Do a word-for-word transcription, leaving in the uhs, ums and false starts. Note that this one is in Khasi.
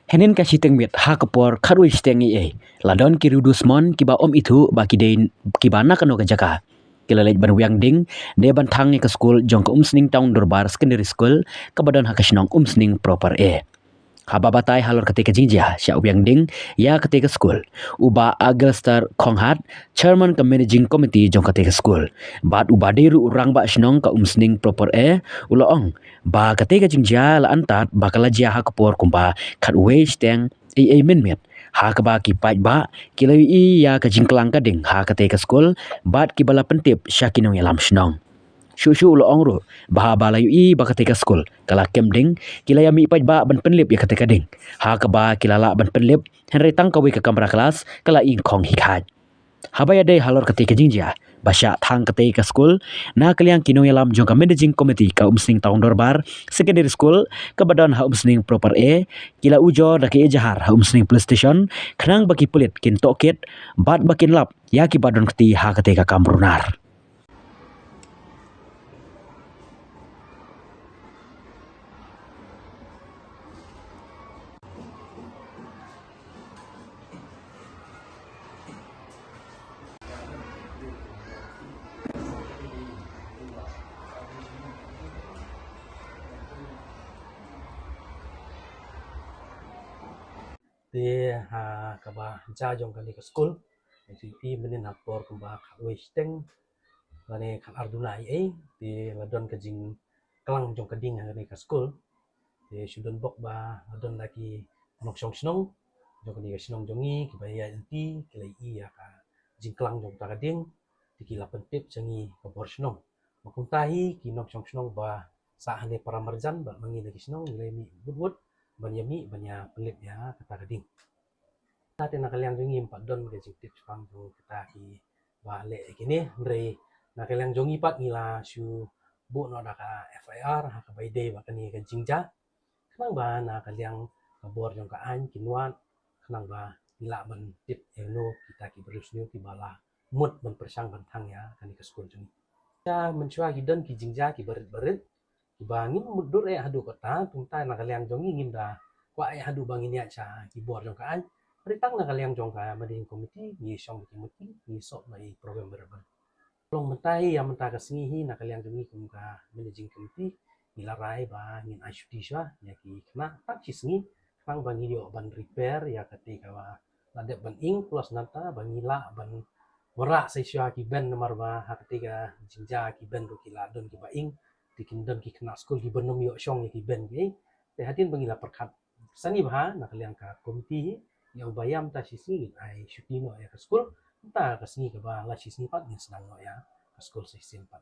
Hynnin ka shiteng miet ha ka por khatwei shiteng eiei, la don ki riewdusmon kiba ym ithuh ba ki dei kiba na kano ka jaka. Ki la leit ban wiang ding ne ban thang ïa ka skul jong ka Umsning Town Dorbar Secondary School kaba don ha ka shnong Umsning Proper A. Haba batai halor katei ka jingjia shah wiang ding ïa katei ka skul, u Bah Agelster Khonghat, Chairman ka Managing Committee jong katei ka skul, bad uba dei ruh u Rangbah Shnong ka Umsning Proper A, u la ong ba katei ka jingjia la antad ba ka la jia ha ka por kumba khatwei shiteng eiei mynmiet, ha kaba ki paidbah ki la ïohi ïa ka jingklang ka ding ha katei ka skul bad kiba la pyntip sha ki nongïalam shnong. Shuh shuh u la ong ruh ba haba la ïohi ba katei ka skul ka la kem ding, ki la ïamih paidbah ban pynlip ïa katei ka ding, ha kaba ki la lah ban pynlip, hynrei tang kawei ka kamra klas ka la ingkhong hi khait. Haba ïadei halor katei ka jingjia ba shah thang katei ka skul, na ka liang ki nongïalam jong ka Managing Committee ka Umsning Town Dorbar Secondary School kaba don ha Umsning Proper A, ki la ujor da ka ejahar ha Umsning Police Station, khnang ba ki pulit kin tohkit bad ba kin lap ïa kiba don kti ha katei ka kam runar. Te ha kaba jia jong kane ka skul, ngi ïohi mynnin ha por kumba khatwei shiteng lane khatar duna eiei, te la don ka jingklang jong ka ding ha kane ka skul. Te shu don bok ba la don da ki nongshong shnong jong kane ka shnong jong ngi kiba ïaid lynti, ki la ïohi ïa ka jingklang jong kata ka ding, te ki la pyntip sha ngi ka bor shnong. Ba kumta hi ki nongshong shnong ba sah hangne para marjan bad ma ngi na ki shnong ngi la ïamih wut wut ban ïamih ban ïapynlip ïa kata ka ding. Te na ka liang jong ngi ym pat don ka jingtip shaphang jong kita kiba leh ïa kine, hynrei na ka liang jong ngi pat ngi la shu buh noh da ka F I R ha kaba ïadei bad kane ka jingjia, khnang ba na ka liang ka bor jong ka aiñ kin wad, khnang ba ngi lah ban tip ïa no kita ki briew sniew kiba la mut ban pyrshang ban thang ïa kane ka skul jong ngi. Te mynshuwa ki don ki jingjia kiba rit ba rit kiba ngim mutdur eh haduh katta, te mynta na ka liang jong ngi ngim da kwah eh haduh ba ngin ïaid sha ki bor jong ka aiñ. Hynrei tang na ka liang jong ka Managing Committee ngi shong ki meeting, ngi sort noh ïa ki problem ba rit ba rit. Long mynta hi, ïa mynta ka sngi hi, na ka liang jong ngi kum ka Managing Committee ngi la rai ba ngin ai shuti shuwa ïa ki khynnah tang shi sngi, khnang ba ngin ïoh ban repair ïa katei kaba la dep ban ing, plus nangta ba ngi lah ban wanrah sa shuwa ki bench, namar ba ha katei ka jingjia ki bench ruh ki la don kiba ing, te kin don ki khynnah skul kiba nym ïoh shong ïa ki bench kiei. Te hadien ba ngi la pyrkhat sani bha na ka liang ka committee hi, ngi ong ba ïa mynta shi sngi ngin ai shuti noh ïa ka skul, mynta ka sngi kaba la shi sngi pat ngin sdang noh ïa ka skul sa shisien pat.